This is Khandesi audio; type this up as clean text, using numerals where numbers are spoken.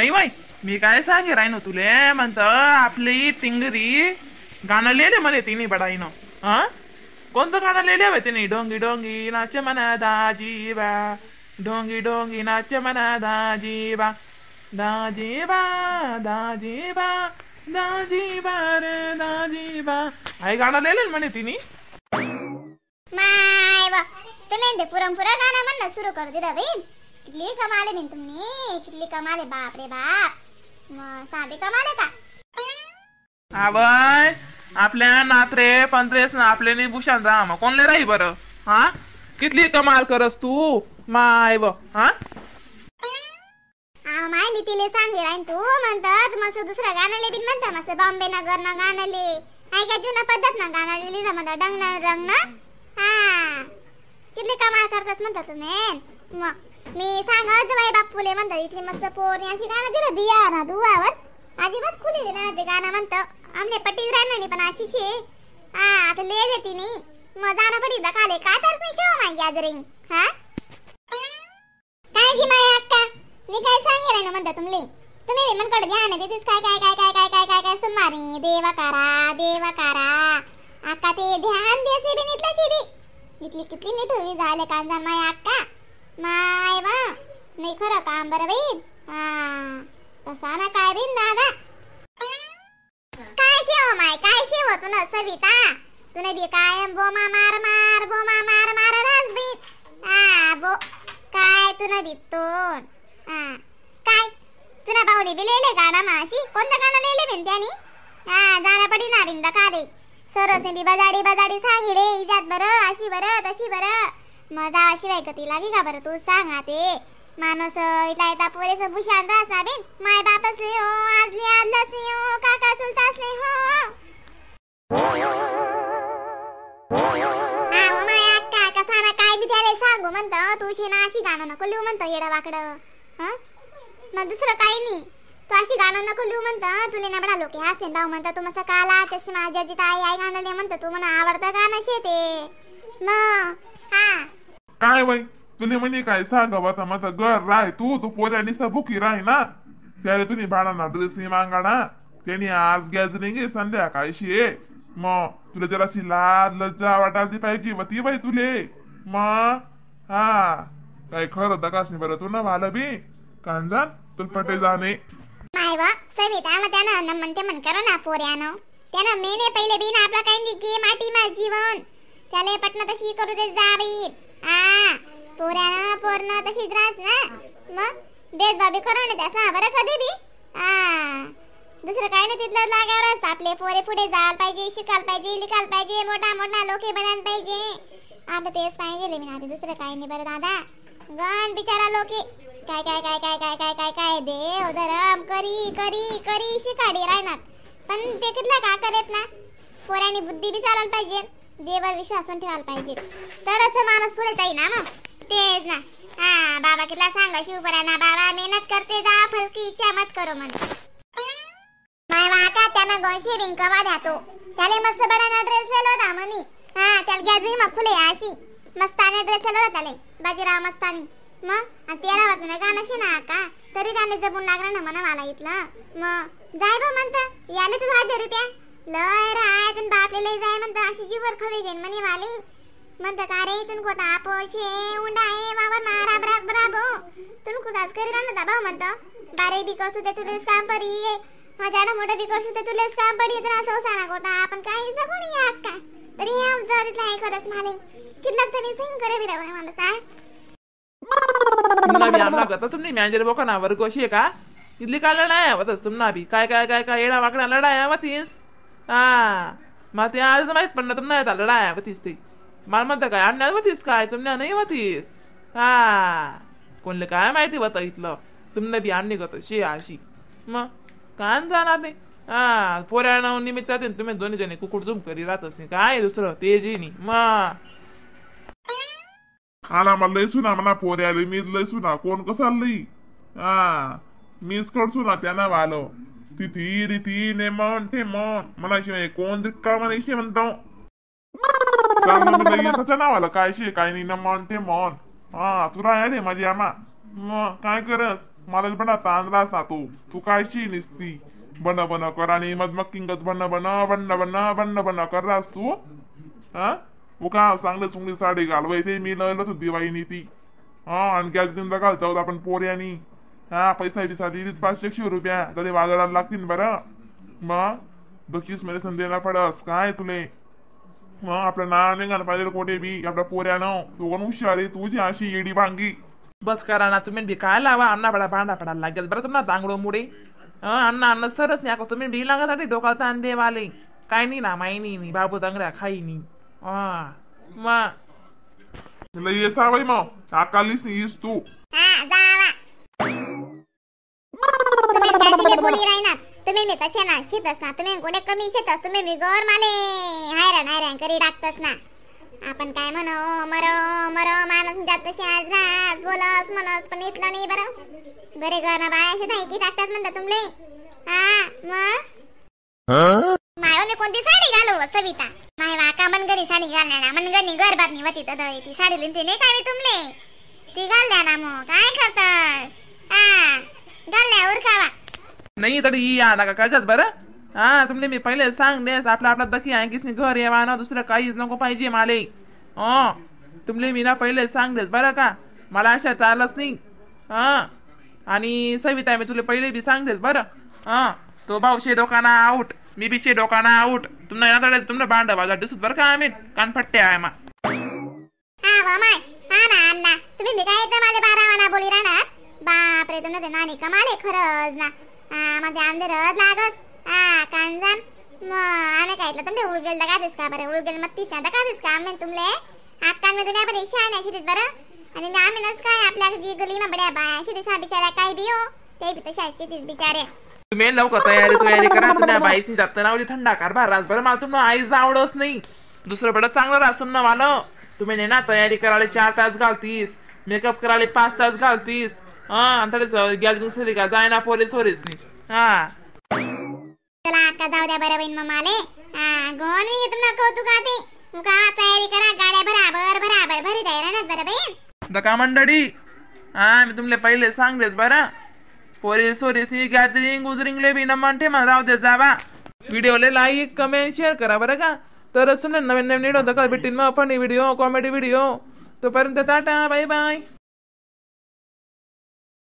नाही बाई, मी काय सांगे राहिनो तुले म्हणत आपली टिंगरी गाणं लिहिले म्हणे तिने बडाईनं. हा कोणतं गाणं लिहिले बाई तिने? डोंगी डोंगी नाचे म्हणा दाजीबा, डोंगी डोंगी नाचे म्हणा दाजीबा, दाजीबा दाजीबा दाजीबा रे दाजीबा, आई गाणं लिहिले म्हणे तिने. माय वा, तुम्ही ते पुरमपुरा गाणं म्हणणं सुरू कर दिलं बहीण. कितली कमाल आहे तुम्ही, कितली कमाल आहे, बाप रे बाप. मग साधे कमाल आहे का? आवय आपल्या नात्रे पंत्रेस ना आपले भूषण राम कोणले राही बरं. हा कितली कमाल करस तू माय व. हा माय मी तिले सांगे राहीन तू म्हणतात मस्त दुसरं गाणं ले बिन म्हणता मस्त बॉम्बे नगर ना गाणं ले आहे का जुना पद्धत ना गाणं लिहिली म्हणता डंग ना रंग ना. हा कितली कमाल करतास म्हणता तुम्ही. मग मी सांगत बाई बापूले म्हणतात इथली मस्त पोरणी अशी गाणं दिलं दिया ना दुवावर अजिबात खुली ना ते गाणं म्हणतं आमले पट्टीच राहणार नाही पण अशी शे. हा आता ले येते नी मग जाणं पडी दखाले काय तर मी शेव मागे आज रिंग. हा काय जी माया अक्का मी काय सांगे ना म्हणता तुमले, तुम्ही बी मनकडे ध्यान आहे तिथेच काय काय काय काय काय काय काय काय सुमारी देवा कारा देवा कारा अक्का ते ध्यान देसे बी नितलं शिबी इथली कितली निठुरवी झाले कांदा माया अक्का माय वा नाही खरं काम बरं बाई. हा तसा ना काय बिन दादा काय शेव माय काय शेव तू ना सविता तुने बी कायम बोमा मार मार बोमा मार मार रास बी. हा बो काय तुना बी तोंड. हा काय तुना भाऊनी बी लिहिले गाणं माशी कोणतं गाणं लिहिले बिन त्यानी? हा जाणं पडी ना बिन दखाले सरस बी बजाडी बजाडी सांगिले इजात बरं अशी बरं तशी बरं मग जावाशिवाय गती लागी का बरं तू सांगा ते माणूस इथला येता पोरेस भूषण रासा बिन माय बापच हो आजली आजलाच हो काका चुलताच हो. हा हो my अक्का कसा ना काय बी त्याला सांगू म्हणतं तू ना अशी गाणं नको लिहू म्हणतं येडं वाकडं. हा मग दुसरं काही नाही तू अशी गाणं नको लिहू म्हणतं तुला ना बडा लोक हसते भाऊ म्हणतं तू मस्त काला चष्मा जजी ताई आई गाणं लिह म्हणतं तू म्हणा आवडतं गाणं शेते मग. हा काय बाई तुला म्हणे काय सांगा आता माझा घर राय तू तू पोऱ्यानी भुकी राय ना त्याला तुम्ही भाडाना ड्रेस मागा त्याने आज गॅदरिंग संध्याकाळशी आहे मग तुला जराशी लाज लज्जा वाटायला पाहिजे व ती बाई तुले मग. हा काय खरं दकास नाही बरं तू ना भाला बी कांजा तुला पटे जाणे माय वा सविता मग त्यानं म्हणते म्हण करो ना पोऱ्यानं त्यानं मेने पहिले बी ना आपला काही नाही गे माटी मा जीवन त्याला पटन तशी करू दे जा बाई. हा पोऱ्यानं पोरणं तशीच रास ना मग भेदभाव बी करू ना त्यास ना बरं कधी बी. हा दुसरं काय नाही तिथलं लागावरच आपले पोरे पुढे जायला पाहिजे शिकायला पाहिजे लिखायला पाहिजे मोठा मोठा लोके बनायला पाहिजे आता तेच पाहिजे मी आता दुसरं काही नाही बरं दादा. गण बिचारा लोके काय काय काय काय काय काय काय काय देव धरम करी करी करी शिकाडी राहणार पण ते कितला का करत ना पोऱ्याने बुद्धी बी चालायला पाहिजे देवावर विश्वास ठेवायला पाहिजे तर असं माणूस पुढे जाईल ना मग तेच ना. हा बाबा कितला सांगा शिवपराना बाबा मेहनत करते जा फलकी इच्छा मत करो म्हण. माय वाका त्यानं गोंशे बिंकवा द्यातो त्याले मस्त बडाना ड्रेस लिहिला होता म्हणी. हा त्याला गॅदरिंग मग फुले अशी मस्तानी ड्रेस लिहिला होता त्याले बाजीराव मस्तानी मग आणि त्याला वाटलं ना गाणं शे ना का तरी त्याने जपून लागलं ना म्हणा मला इथलं मग जाय बा म्हणतं याले तुझं 1000 रुपया लय राय अजून बापले लय जाय म्हणतं अशी जीवर खवे घेईन म्हणे वाली म्हणतं का रे इथून कोता पोछे उंडाये वावर मारा ब्राब ब्राबो तुन कुठाच करी ना भाऊ म्हणतं बारे बी करसू ते तुलेच काम परी झाडं मोठं बी करसू ते तुलेच काम पडी तुला सोसाना कोटा आपण काही सगळं नाही अक्का तरी हे आमचं तिथलं आहे खरंच मला कितलं तरी सही करे बी रे माणूस. हा तुम्हाला बी आमना करता तुम्ही मॅनेजर बोका ना वर्ग अशी आहे का इथली काय लढाय आवतच तुम्हाला बी काय काय काय काय येडा वाकडा लढाय आवतीस. हा मग ते आज माहित पण ना तुम्हाला येतात लढाय आवतीस ते मला म्हणता काय आणणार होतीस काय तुम्हाला नाही होतीस. हा कोणलं काय माहिती होतं इथलं तुम्हाला बी आणली गत शे अशी मग काय जाणार ते. हा पोऱ्या निमित्तात तुम्ही दोन्ही जणी कुकुट झुम करी राहतच नाही काय दुसरं ते जी नाही मग आला मला लय सुना म्हणा पोरे आले मी लय सुना कोण कसा लई. हा मीच करसू ना त्यांना वालो तिथी रिती नेमन ठेमन मला शिवाय कोण का म्हणायशी म्हणतो नावाला काय शे काय नाही नमन ठेमन. हा तुला आहे रे माझी आमा मग काय करस मला पण तांदळा असा तू तू काय शी निसती बन बन कर आणि मधमक्किंगत बन बन बन बन बन बन करलास तू. हा उका चांगलं चुंगली साडी घालवाय ते मी लयलं तू दिवाळीनी ती. हा आणि गॅस घेऊन घाल जाऊ आपण पोऱ्यानी. हा पैसा बिसा दिलीच 500 रुपया तरी बाजारात लागतील बरं. मग बक्षीस मध्ये संध्याला पडस काय तुले. मग आपलं नाव निघालं पाहिजे कोठे बी आपल्या पोऱ्यानं. तू कोण हुशार आहे तुझी अशी येडी भांगी. बस करा ना तुम्ही बी काय लावा अण्णा पडा भांडा पडायला लागेल बरं तुम्हाला तांगडो मुडे. अण्णा अण्णा सरच नाही तुम्ही बी लागत आले डोकाला ताण देवाले काय नाही ना माई नाही बाबू तांगड्या खाई नाही. हा मग लई ये बाई मग अकालीस येस तू. हा जावा तुम्ही काय तिले बोली राहणार तुम्ही मी तसे ना शेतस ना तुम्ही कोणे कमी शेतस तुम्ही मी गोर माले हैराण हैराण करी टाकतस ना. आपण काय म्हणो मरो मरो माणूस जात तसे आज रात बोलस म्हणस पण इथलं नाही बरं बरे घर ना बाय असे नाही की टाकतात म्हणता तुमले. हा मग माय मी कोणती साडी घालू सविता माय वाका मनगणी साडी घालल्या ना मनगणी घर बातमी होती तर ती साडी लिहिते नाही काय मी तुमले ती घालल्या ना मग काय करतस. हा घालल्या उरकावा नाही तरी या नका करजात बरं. हा तुमले मी पहिले सांग देस आपला आपला दखी आहे किसनी घर येवा ना दुसरं काहीच नको पाहिजे माले. हो तुमले मी ना पहिले सांग देस बरं का मला अशा चालच नाही. हा आणि सविता मी तुला पहिले बी सांग देस बरं. हा तो भाऊ शे डोकाना आऊट मी बी शे डोकाना आऊट तुमना तुमना भांडा बाजार दिसत बरं का आम्ही कानफट्टे आहे मा. हा वा माय हा ना अण्णा तुम्ही मी काय माझे बारावाना बोली राहणार बापरे तुमनं ते नानी कमाले खरंच ना. हा मध्ये आमदे रज लागत. हा कांजन मग आम्ही काय तुमले उळगेल का दिस का बरं उळगेल मग तीस आता का दिस का आम्ही तुमले आक्कान मी दुनिया बरे शहाण्या शेतीत बरं. आणि आम्ही नस काय आपल्या जी गली मा बड्या बाया शेतीत बिचाऱ्या काय बी हो ते बी तशा शेतीत बिचारे. तुम्ही लवकर तयारी तयारी करा तुम्ही बाईसी जात नावली थंडा कारभार रास बरं मला तुम्हाला आईच आवडच नाही दुसरं बडं चांगलं रास तुमनं मला. तुम्ही ना तयारी करायला 4 तास घालतीस मेकअप करायला 5 तास घालतीस. हा आणि गॅस गुसली का जायना पोरे सोरेच नाही. हा चला आता जाऊ द्या बरं बहीण ममाले. हा गोन मी तुम्हाला कौतुक आते का तयारी करा गाड्या बराबर बराबर भरी तयार ना बरं बहीण. दका मंडळी हा मी तुमले पहिले सांगतेच बरं पोरी सोरीसनी गॅदरिंग उजरिंगले बी न म्हणते मला राहू दे जावा. व्हिडिओले like comment share करा बरं का तरच तुमने नवीन नवीन व्हिडिओ दखल भेटीन मग funny video comedy video. तोपर्यंत tata bye bye.